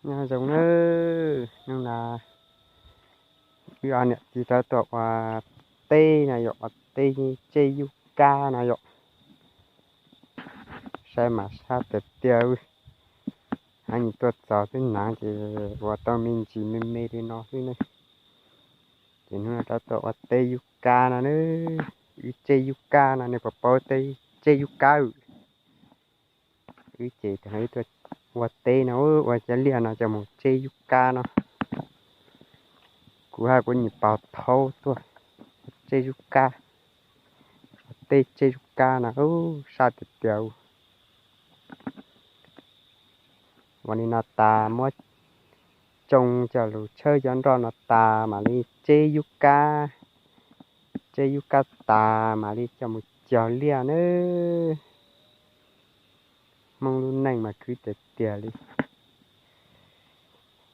Nyob zoo nawb, hnub no wb ob niam txiv rov tuaj ua teb no yom, ua teb tseb yub kab no yom. Saib mas sab tiag tiag. Hnub no tuaj txog twb hnav ces ua tau me ntsis me me li no xwb ne. Ces hnub no rov tuaj ua teb yub kab no nawb. Wb tseb yub kab no, nej puas paub teb tseb yub kab? Wb ces ua teb no, ua cov liaj no coj mus tseb yub kab no. Kuv haj kuv nyiam pos thaub tuaj tseb yub kab, ua teb tseb yub kab no, sab tiag tiag. Ua li no tas muab tsoo cov lus tshawb cov nroj no tas mam li tseb yub kab. Tseb yub kab tas mam li coj mus cog liaj nawb. Hmoob lub neej mas khwv tiag tiag li.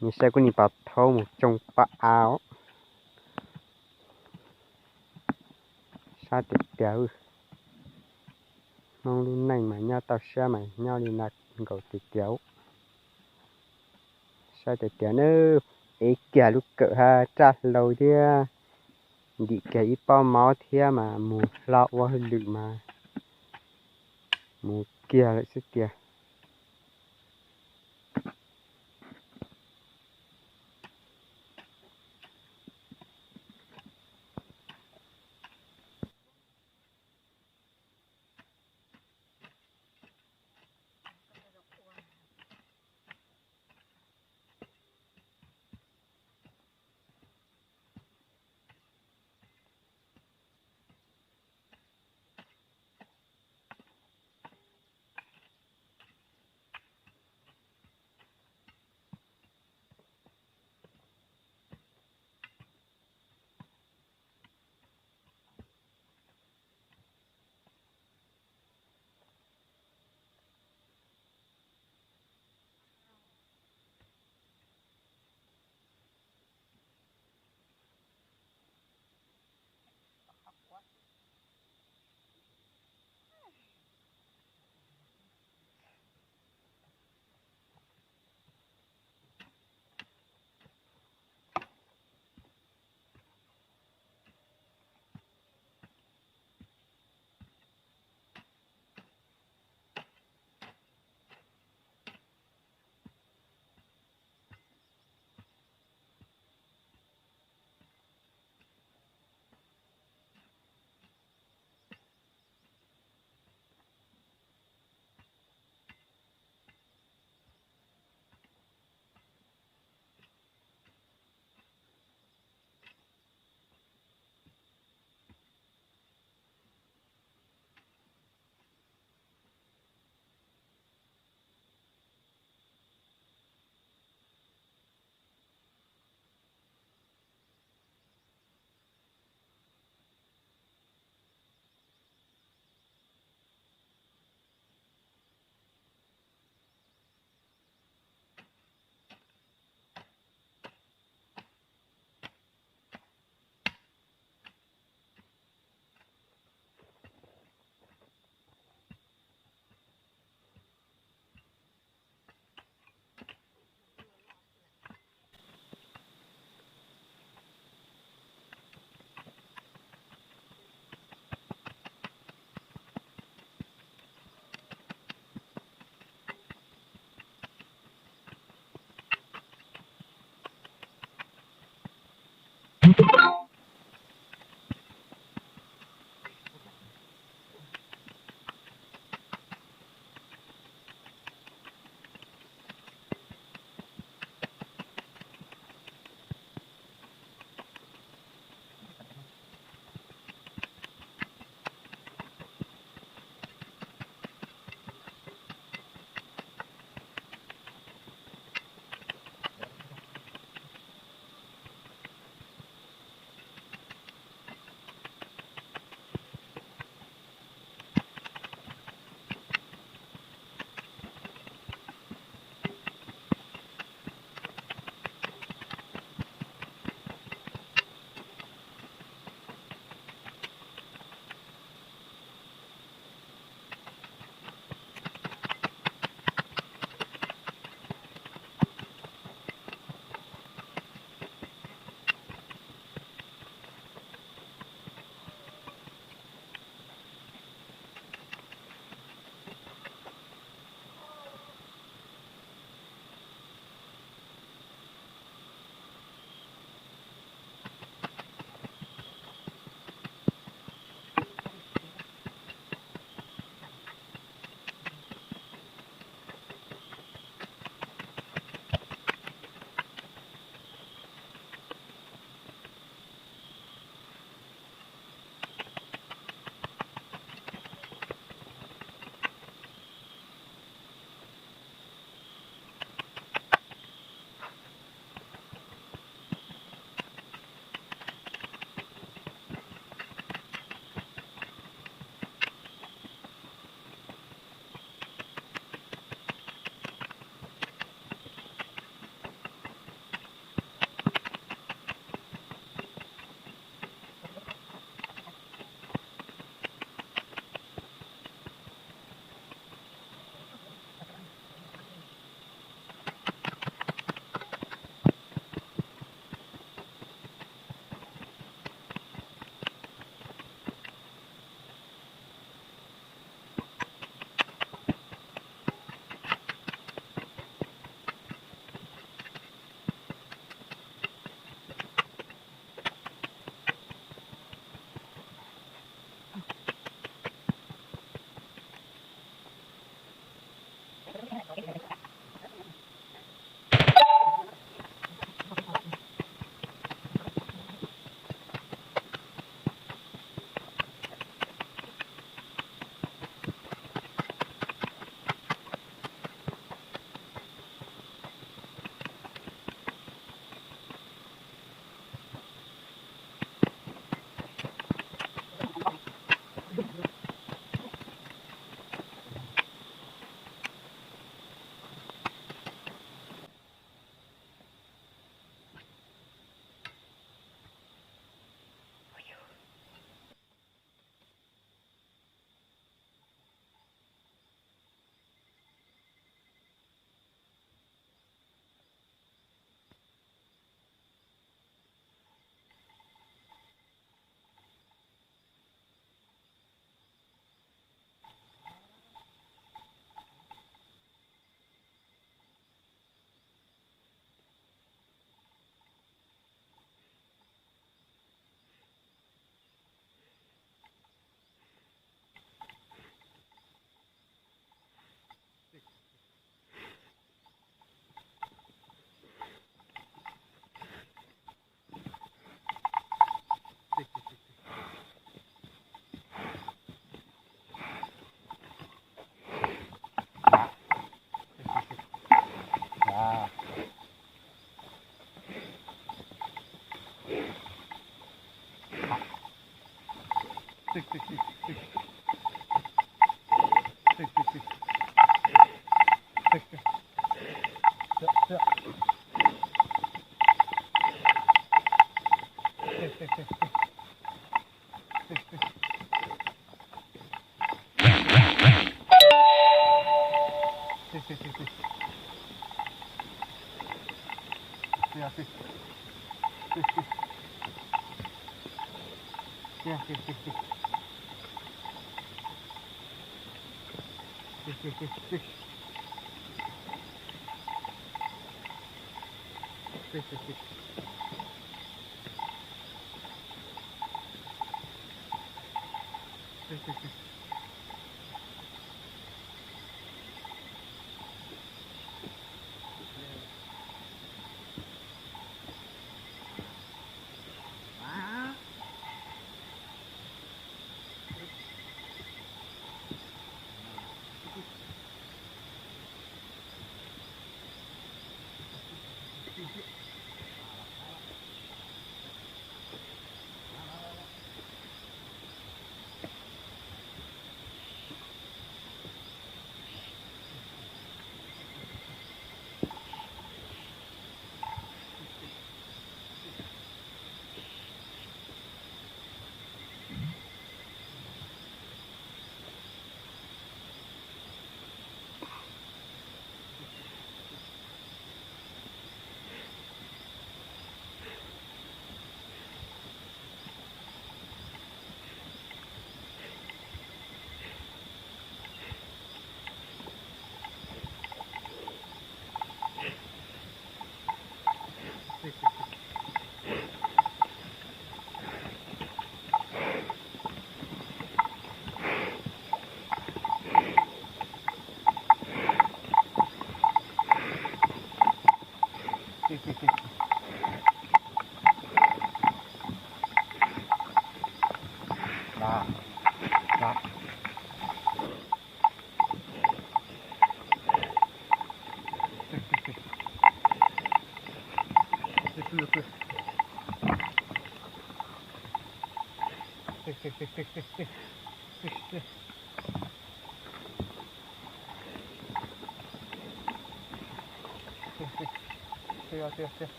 Nws saib kuv nim pos thaub mus tsoo paj av. Sab tiag tiag. Hmoob lub neej mas nyob toj siab mas nyob li no nkaus tiag tiag. Saib tiag tiag nawb. Ev kiag lub kawm hab raj hlau thiab ntim kiag ib pob mov thiab mas mus hlo ua hauj lwm mas mus kiag lawm xwb tiag. Tig tig tig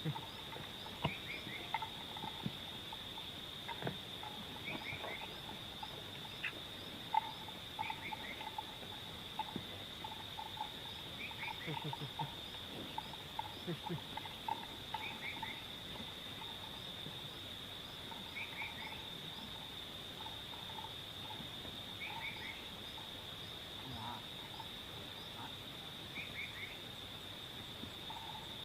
tig. Tig tig.